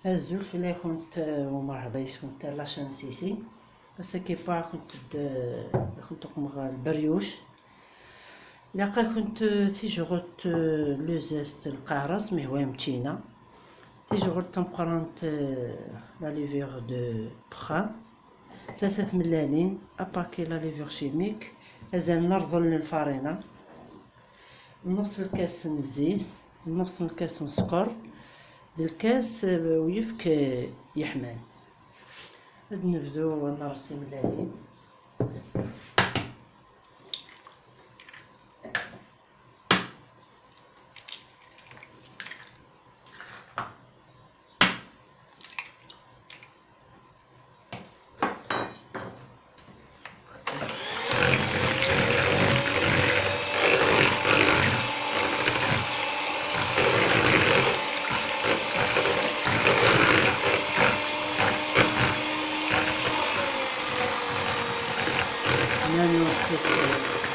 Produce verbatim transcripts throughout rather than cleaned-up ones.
Azul fell-akent, eh, u merḥba yes-kent ar la chaîne Sisi. Ass-agi, bɣiɣ-kent-d, eh, ad kent-uqmeɣ lberyuc. Ilaq-akent, eh, tijɣelt, eh, le zeste, lqaɛraṣ, mi hwa yemčina. Tijɣelt tameqqrant, eh, la levure de wexxam. Tlata tmellalin, apaki la levure chimique, azal n rḍel n lfarina, nneṣ lkas n zzit, nneṣ lkas n sskeṛ, d lkas, eh, uyefk, eh, yeḥman. Ad nebdu ad ners timellalin. Nanu ḥis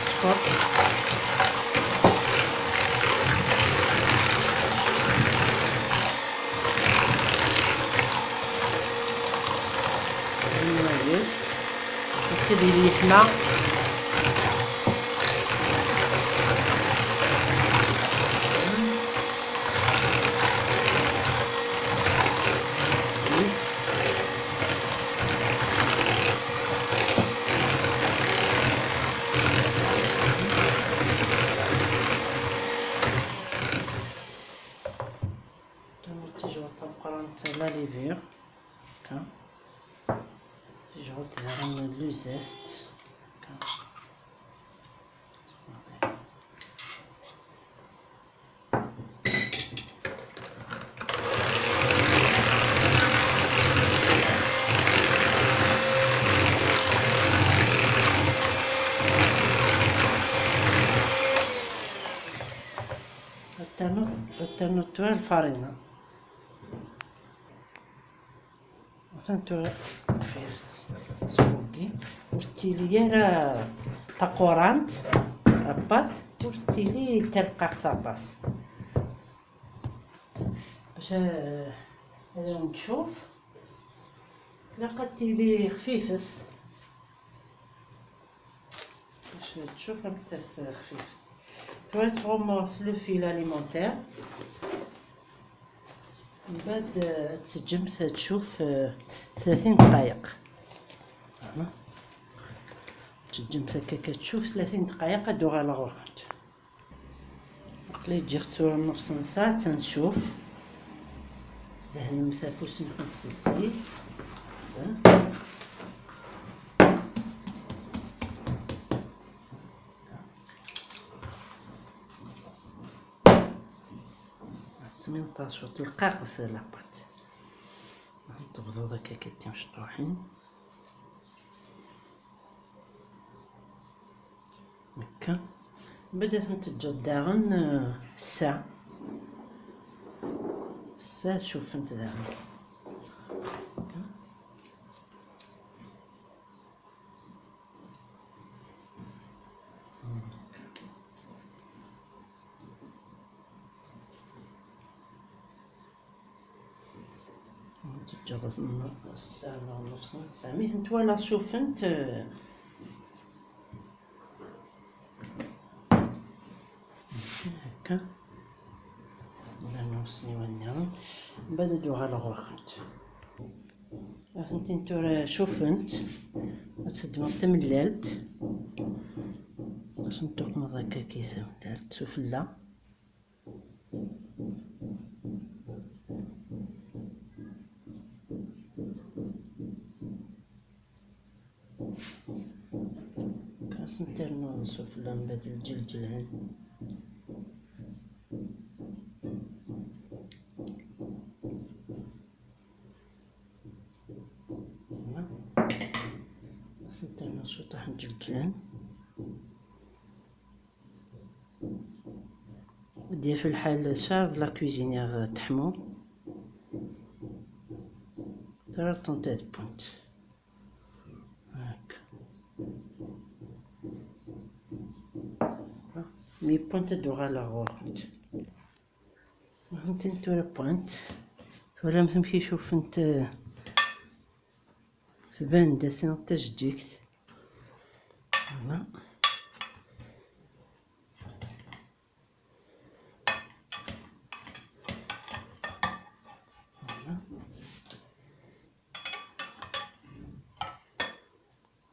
sskeṛ. Nwayeḍ. Ad yili yeḥma. Ssis. Tijɣelt tameqqrant la levure. Akka. Tijɣelt daɣen le zeste. Akka. Ad ternuḍ, ad ternuḍ tura lfarina. Atan tura fiɣ-tt tfuggi. Ur tettili ara taqurant, la pâte, ur tettili tarqaqt aṭas. Bac, eh, ad awen-d-tcuf, ilaq ad tili xfifet. Bac tcuf amek tella xfifet. Tura ttɣummuɣ s le fil alimentaire. Mbeɛd, eh, ad teǧǧemt ad tcuf, eh, tlatin dqayeq. Aha. Teǧǧemt akka ad tcuf tlatin dqayeq, ad d-uɣaleɣ ɣur-kent. Aql-i ǧǧiɣ tura nnefṣ n ssaɛa, attan tcuf. Dehnemt afus-nkent s zzit. Attan. Tmineṭ-as cwiṭ lqaqes la pâte. Tebduḍ akka kan timecṭuḥin. Akka. Mbeɛd ad tent-teǧǧeḍ daɣen, eh, ssaɛa. Ssaɛa ad cufent daɣen. Akka. Teǧǧeḍ ssaɛa neɣ nnefṣ n ssaɛa. Mi tent-twalaḍ cufent, eh, akka. Ula n usniwa nniḍen. Mbeɛd ad d-uɣaleɣ ɣur-kent. Atenti tura cufent. Ad teddmeḍ tamellalt. Ad tent-tuqmeḍ akka ki tamellalt sufella. Ad sen-ternuḍ sufella mbeɛd lǧelǧlan. Ad sen-ternuḍ cwiṭ n lǧelǧlan. Ad d-yaf lḥal tcerreḍ la cuisinière teḥmu. Tura ṭṭent ad wwent. Hak. Mi wwent ad d-uɣaleɣ ɣur-kent. Fhmtini tura wwent. Twalamt amek i cufent, eh, tban-d asin tajejjigt. Voilà. Voilà.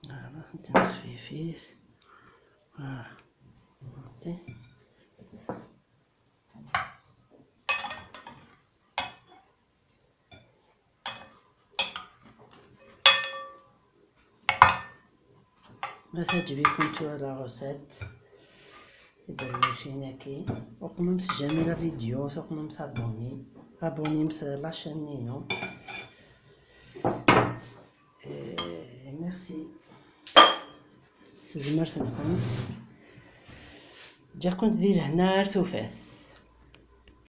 Voilà, نتي خفيفيت. Voilà. فهمتي؟ ما تعجبكم نتوما la recette، يبرمجيناكي. وقمم تجامي la vidéo، وقمم تابوني، ابوني مثل la chaîne نينو. إيه، merci. سزمرت نكونت جا كنت دير هنا غير ثوفات.